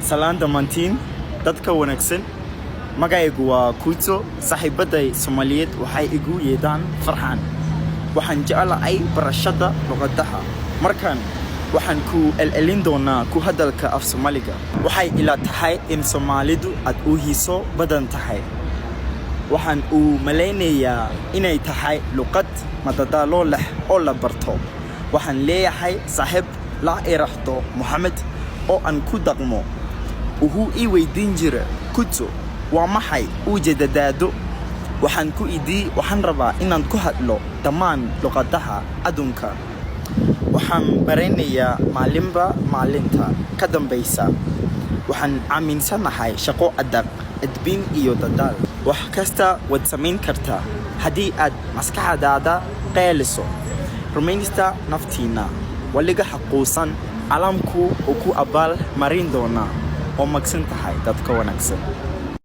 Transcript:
Salaan dhammaantiin dadka wanaagsan. Magacaygu waa Kuto. Saaxiibaday Soomaaliyeed waxay igu yeedhaan Farxaan. Waxaan jeclahay barashada luqadaha. Markan waxaan ku celcelin doonaa ku hadalka af Soomaaliga. Waxay ila tahay in Soomaalidu aad u xiiso badan tahay. Waxaan u malaynayaa inay tahay luqad madadaalo leh oo la barto. Waxaan leeyahay saaxiib la yiraahdo Moxamed oo aan ku dhaqmo. Wuxuu i weydiin jiray, "Kuto, waa maxay ujeedadaadu?" Waxaan ku idhi, "Waxaan rabaa inaan ku hadlo dhammaan luqadaha adduunka." Waxaan baranayaa maalinba maalinta ka dambaysa. Waxaan aaminsanahay shaqo adag, edbin iyo dadaal. Wax kasta waad samayn kartaa haddii aad maskaxdaada qeeliso. Rumaysta naftiina, waliga ha quusan. Caalamku wuu ku abaal marin doonaa. Oo magsan tahay dadka wanaagsan.